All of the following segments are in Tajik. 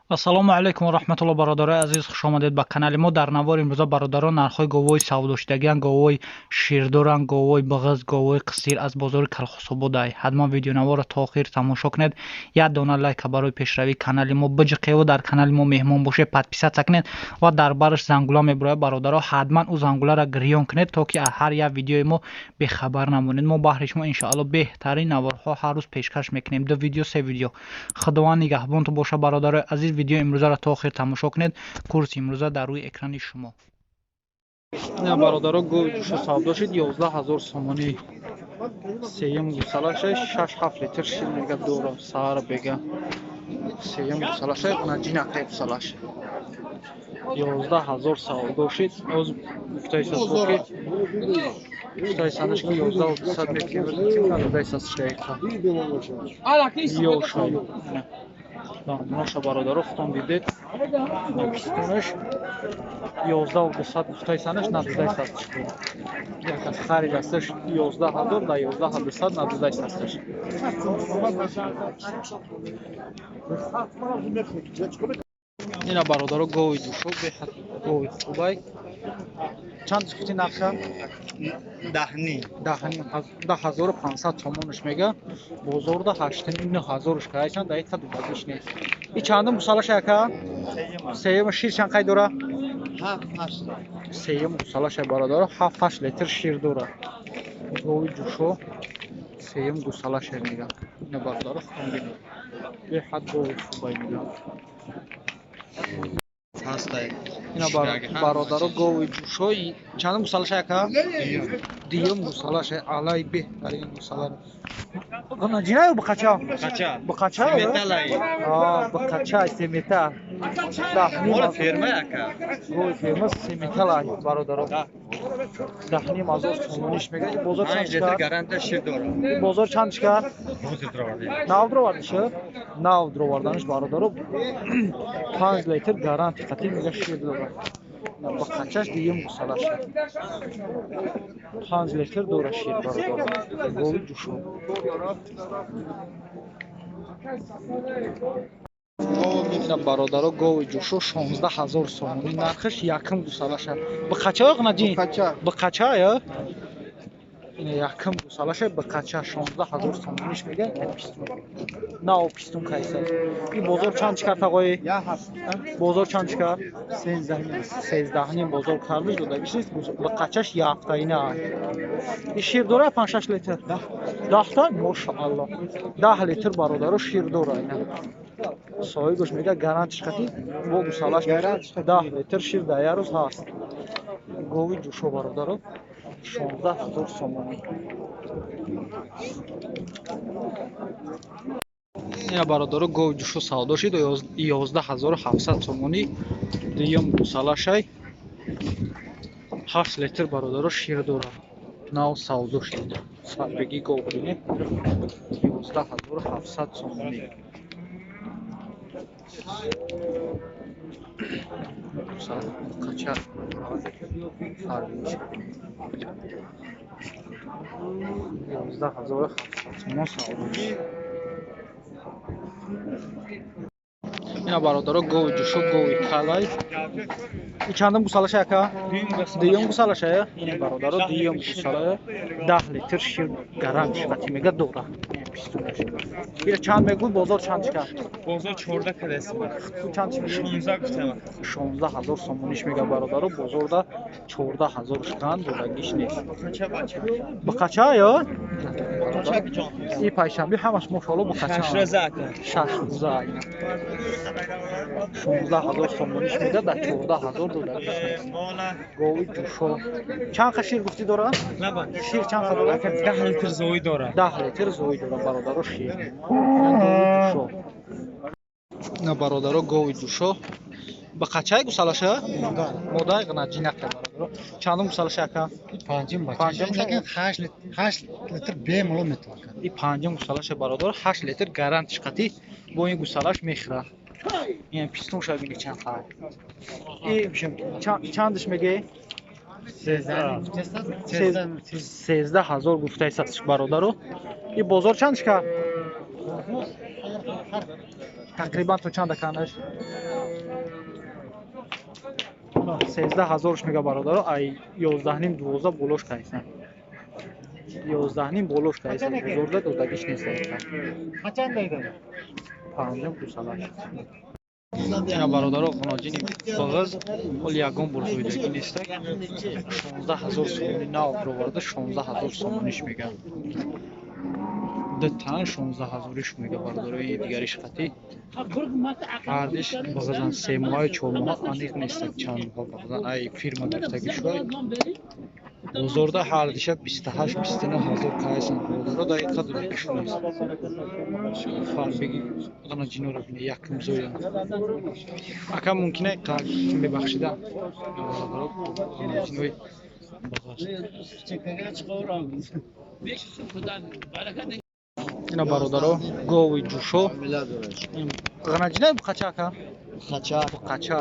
Ассалому алайкум ва раҳматулло, бародарои азиз, хушомадед ба канали мо. Дар навори имрӯза, бародарон, нархҳои говҳои савдошудагиан, говҳои ширдоран, говҳои бағыз, говҳои қисир аз бозори Калхосободай. Ҳатман видеонаворро то охир тамошо кунед. Як дона лайка барои пешравии канали мо биҷиқеву дар канали мо меҳмон бошед, подписаться кунед ва дар бараш зангула мебурояд, бародаро, ҳатман ӯ зангуларо гирён кунед, то ки аз ҳар як видеои мо бехабар намонед. Мо баҳри шумо, иншоалло, беҳтарин наворҳо ҳар рӯз пешкаш мекунем, ду видео, се видео. Худованд нигаҳбонтон боша, бародарои азиз. Видеои имрӯзаро то охир тамошо кунед. Курси имрӯза дар рӯи экрани шумо. Бародаро, гови ҷӯшу савдо шуд 11 000 сомонӣ. Сеюм гусалаша, 6-7 литр шир мега дора, саҳар бега. Сеюм гусалаша, наҷинакай гусалаш. 11 000 савдо шуд. Оз гуфтаисаки гуфтаисанаш ки 11 200 метиҳад, дақиқа. Ёшай. Ноша, бародаро, худтон дидед, пистонаш 11 200 гуфтаисанаш, надудайсастш. Як аз харид асташ 11 000, да 11 200 надудайсастш. Ина, бародаро, гови ҷӯшо, беҳад гови хубай. Чанд гуфти нарха? Даҳним. 10 500 сомонаш мега. Бозорда ҳаштним, нӯ ҳазорш кайсан, да ита дубагиш нест. И чандум гусалаша, яка? Сеюм. Шир чанд қай дора? 7-8. Сеюм гусалаша, бародаро, 7-8 литр шир дора. Гови ҷӯшо, сеюм гусалаша мега. Ина, бародаро, худтон бинед, беҳад гови хубай мега. Ина, бародаро, гови ҷӯшо, чандум гусалаша, яка? Дуюм гусалаша, алай беҳтарин гусала. Ҷинаю бақача? Бақача? Бақача, семета. Ферма, яка. Гови ферма семетала, бародаро. 10 500 сомониш мега. Бозор чанд шикар? Гарантия шир дора. Бозор чанд шикар? Нав дровардиша? Нав дроварданиш, бародаро, 5 литр гаранти қатӣ мега шир дора. Бақачаш дуюм гусалаша. 5 литр дора шир, бародаро. Гови ҷӯшо. Ина, бародаро, гови ҷӯшо 16 000 сомонӣ нархаш, якум гусалаша. Бақача наҷин? Бақача ё? Ина, якум гусалаша, бақача, 16 000 сомониш мега. Нав пистун кайса. И бозор чанд чикар, тағои? Бозор чанд чикар? 13 ним бозор кардиш, додагиш нест. Бақачаш яфтаина. И шир дора 5-6 литр? Даҳта? Мошаалло. 10 литр, бародаро, шир дора ина. Соҳибаш мега, гарантиш қатӣ бо гусалаш 10 литр шир дар як рӯз ҳаст. Гови ҷӯшо, бародаро, 16 000 сомонӣ. Ина, бародаро, гови ҷӯшо савдо шуд 11 700 сомонӣ. Дуюм гусалашай, 8 литр, бародаро, шир дорад. Нав савдо шуд. Сарбегӣ гов бинед, 11 700 сомонӣ. Қача фарбиш 11 700 сомон савдо. Ина, бародаро, гови ҷӯшо, гови калай. И чандум гусалаша, яка? Дуюм гусалаша. Ина, бародаро, дуюм гусала, 10 литр шир гарант қати мега дора. Ира чанд мегӯй, бозор чанд шикар? Бозор 14 кадест. Чанд шикар? 16 гуфтам. 16 000 сомониш мега, бародаро, бозорда 14 000 шикан, додагиш нест. Бақача ё? И пайшанби ҳамаш мошоалло бақача. 6 рӯза, ака. 6 рӯза ина. 16 000 сомониш мега, дар 14 000 додагиш нест. Гови ҷӯшо. Чанд қа шир гуфтӣ дора? Шир чанд қа дора? 10 литр зои дора. 10 литр зои дора, бародаро, шир. Гови ҷӯшо. На, бародаро, гови ҷӯшо. Бақачай гусалаша? Модай ғнаҷинака, бародаро. Чандум гусалаша, ака? Панҷум бача. Лекин 8 литр бемало метавонад. И панҷум гусалаша, бародаро, 8 литр гарантиш қатӣ бо ин гусалаш мехӯрад. Ин пистонша бини чанд қад. И чандаш мегӯӣ? 13 000 гуфтаисастш, бародаро. И бозор чанд шикар? Тақрибан то чанд аканаш? 13 ҳазорш мега бародаро, ай 11.5 12 болош кайсан. 11.5 болош кайсан. Бозорда додагиш нест. Панҷум гусалаш. Ина бародаро хонаҷини бағаз ҳол ягон бор зоидагӣ нестак. 16 ҳазор сомонӣ нав бироварда 16 ҳазор сомониш мега. Ду тан 16 ҳазориш мега бародаро, ин дигариш қатӣ. Ҳардиш бағазан 3 моҳа 4 моҳа аниқ нестак чанд моҳа бағазан ай фирма гирифтагӣ шуда. Бозорда ҳардиша 28 29 ҳазор кайсан бародаро, дар ин қадр додагишон нест. Фарбеги ғанаҷиноро бинед, якум зоя. Ака мумкин е мебахшида бародаро ғанаҷинои бағаз. Ина бародаро гови ҷӯшо. Ғанаҷина қача ака? Қача. Қача.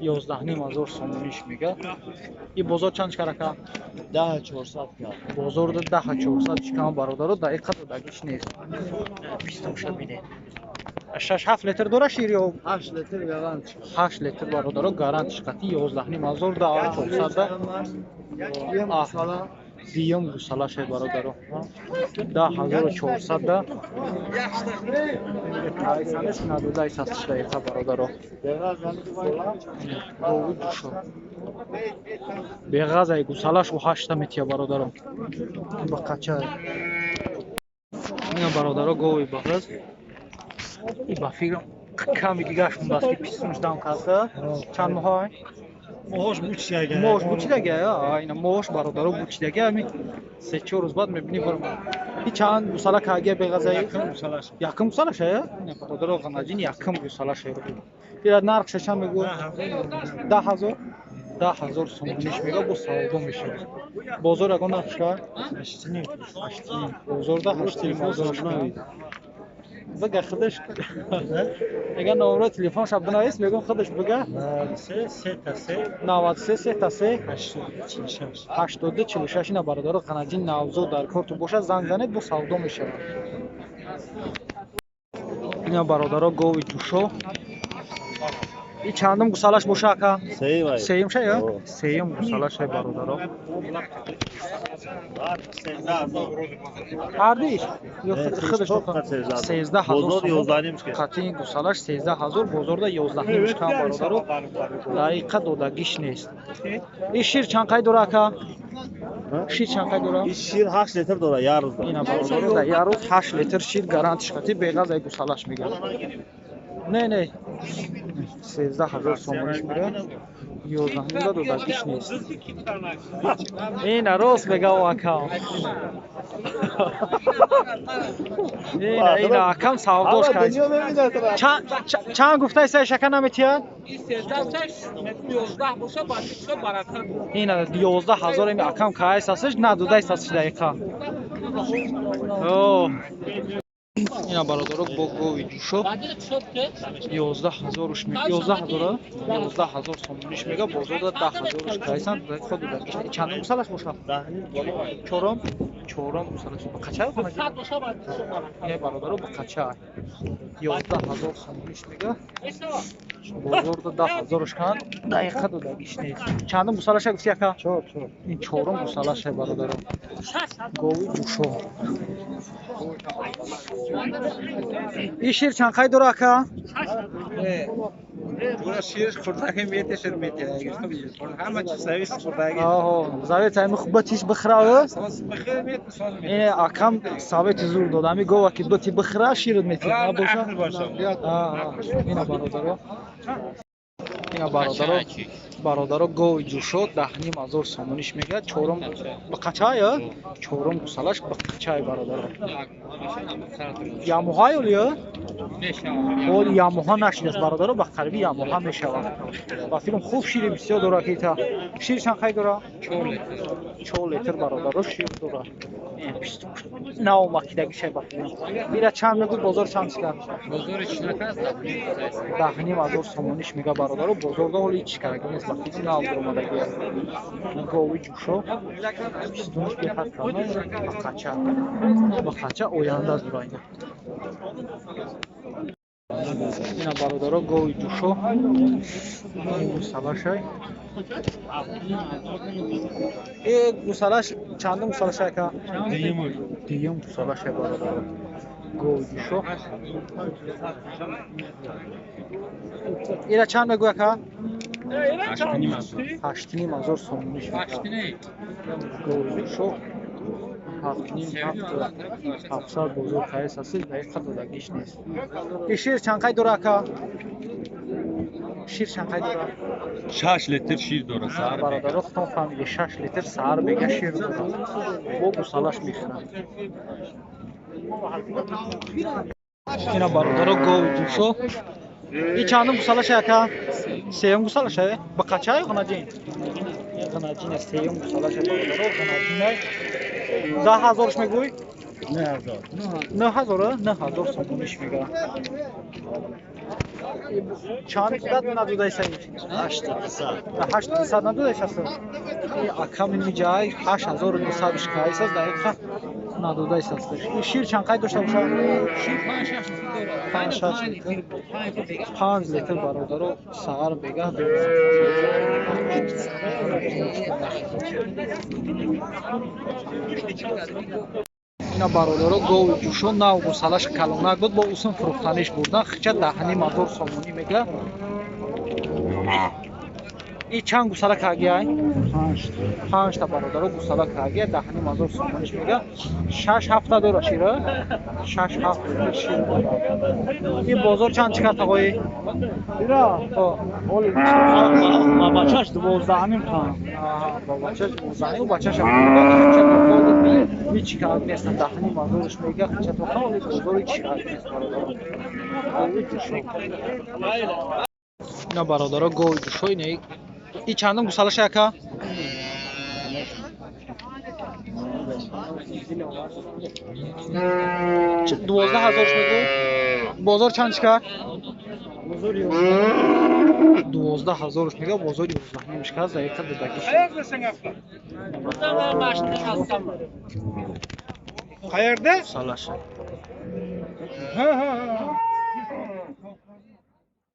11.5 ҳазор сомониш мега. И бозор чанд чикар ака? 10 400 кар. Бозорда 10 400 чикам бародаро, дар ин қадр додагиш нест. Пистонша бинед. 6-7 литр дора шир ё? 8 литр гарант. 8 литр бародаро гарант шқати 11.5 ҳазор 10 400. Диюм гусала шай бародаро. 10 400 да. Кайсанес надодай састш дақиқа бародаро. Гови ҷӯшо. Беғазай гусалаш у 8 метия бародаро. Ба қача. Ина бародаро гови бағаз. И ба фикрам ками дигаш мондааст ки пистунш дам карда. Чанд моҳа? Моҳош бучидага. Моҳош бучидага, ина моҳош бародаро бучидага, ами 3-4 рӯз баъд мебинӣ барам. И чанд гусала кагия беғазай? Якум гусалаш. Якум гусалаш, ая? Ина бародаро ғанаҷин якум гусалаш. Ира нархша чанд мегӯ? 10 ҳазор. 10 ҳазор сомониш мега, бо савдо мешавад. Бозор ягон нарх шуд? 8.5. 8.5. Бозорда 8.5 ҳазор шуд. Бага худаш. Ага номро телефон шаб бинавис, мегӯм худаш бага. 93 3 та 3 93 3 та 3 82 46. 82 46. Ина бародаро ғанаҷин навзод дар корту бошад, занг занед, бо савдо мешавад. Ина бародаро гови ҷӯшо. И чандум гусалаш боша ака? Сеюм ша я? Сеюм гусалаш ай бародаро. Ҳардиш? Ё худаш 13 ҳазор. Қатъи гусалаш 13 ҳазор, бозорда 11.5 шкам бародаро. Дақиқа додагиш нест. И шир чанд қай дора ака? Шир чанд қай дора? И шир 8 литр дора як рӯзда. Ина бародаро дар як рӯз 8 литр шир гарантиш қатъи беғаз ай гусалаш мегирад. Не, не. 13 ҳазор сомониш мегирад. 11.5 додагиш нест. Ина рост мега о акам. Ина ина акам савдош кард. Чанд гуфтаи шака наметиҳад? Ина 11 ҳазор ими акам кайс астш надодай састш дақиқа. О. Ина бародаро бо гови ҷӯшо 11 ҳазоруш 11 ҳазора 11 ҳазор сомониш мега, бозорда 10 ҳазоруш кайсан худ чандум гусалаш бошад? Чорум, чорум гусалаш. Қача? Ина бародаро ба қача 11 ҳазор сомониш мега, бозорда 10 ҳазоруш кан дақиқа додагиш нест. Чандум гусалаша гуфти ака? Чор, чор. Ин чорум гусалаша бародаро. Гови ҷӯшо. И шир чанд қай дора ака? Ширш хурдаги метешир метия. Ҳама чиз завис хурдаги. Аҳо, завет ами бутиш бихрав. Ин акам совети зур дод. Ами гова ки бути бихра ширт метия. Набоша? Ина бародаро. Ина бародаро, бародаро гови ҷӯшо 10.5 ҳазор сомониш мегирад. Чорум ба қача ё? Чорум гусалаш ба қачай бародаро. Ямоҳа ё ё? Ҳол ямоҳа нашидааст бародаро, ба қариби ямоҳа мешавад. Ба филм хуб шири бисёр дора ки та. Шир чанд қай дора? 4 литр. 4 литр бародаро шир дора. Наомакидаги шай ба филм. Бира чанд мегӯд, бозор чанд чикар? Бозори чинак аст? 10.5 ҳазор сомониш мега бародаро, бозорда ҳоли ҳеч караги нест, ба филм нав омадаги аст. Гови ҷӯшо пистуниш беҳад калон, ба қача. Ба қача оянда дора ина. Ина бародаро, гови ҷӯшо, гусалашай. Э гусалаш чандум гусалашай ака? Дуюм гусалашай, бародаро. Гови ҷӯшо. Ира чанд мегӯй ака? 8,5 ҳазор сомонӣ шуд. Гови ҷӯшо 7,5, 7,700 бозор қайс аст, дақиқа додагиш нест. И шир чанд қай дора ака? Шир чанд қай дора? 6 литр шир дора саҳар. Бародаро, худтон фаҳмиди, 6 литр саҳар бега шир дора. Бо гусалаш мехӯранд. Ина бародаро, гови ҷӯшо. И чандум гусалаша ака? Сеюм гусалаша? Ба қачай ғанаҷин? Ғанаҷина сеюм гусалаша, бародаро, ғанаҷина. 10 ҳазорш мегӯй? 9 ҳазор. 9 ҳазор, 9 ҳазор сомониш мега. Чанд дад надодаи саид? 8,200. 8,200 надодаи шаст? Акам ҷай 8200 кайсас дақиқа надодаи саст. Шир чанд қай дошта боша? Панҷ шаш литр. 5 литр, бародаро, саҳар бегаҳ. Ина бародаро, гови ҷӯшо, нав гусалаш калонак буд, бо усун фурӯхтаниш бурдан, хича 10,5 ҳазор сомонӣ мега. И чанд гусала кагиай? Панҷта, бародаро, гусала кагия, 10,5 ҳазор сомониш мега. 6 ҳафта дора шира, 6-7 литр шир дора. И бозор чанд чӣ кард, тағои? Бачаш 12,5 та. Ба бачаш 12,5, бачаша ҳеҷ кард нест, 10,5 ҳазорш мега, хича тоха бозор ҳеҷ кард нест, бародаро. Гови ҷӯшо. Ина бародаро, гови ҷӯшо, ина и чандум гусалаша ака? 12 ҳазорш мегӯ? Бозор чанд чӣ кард? 12 ҳазорш мега, бозор 11,5ш кард, дақиқа додагиш. Qayerda? Гусалаша. Ha ha ha.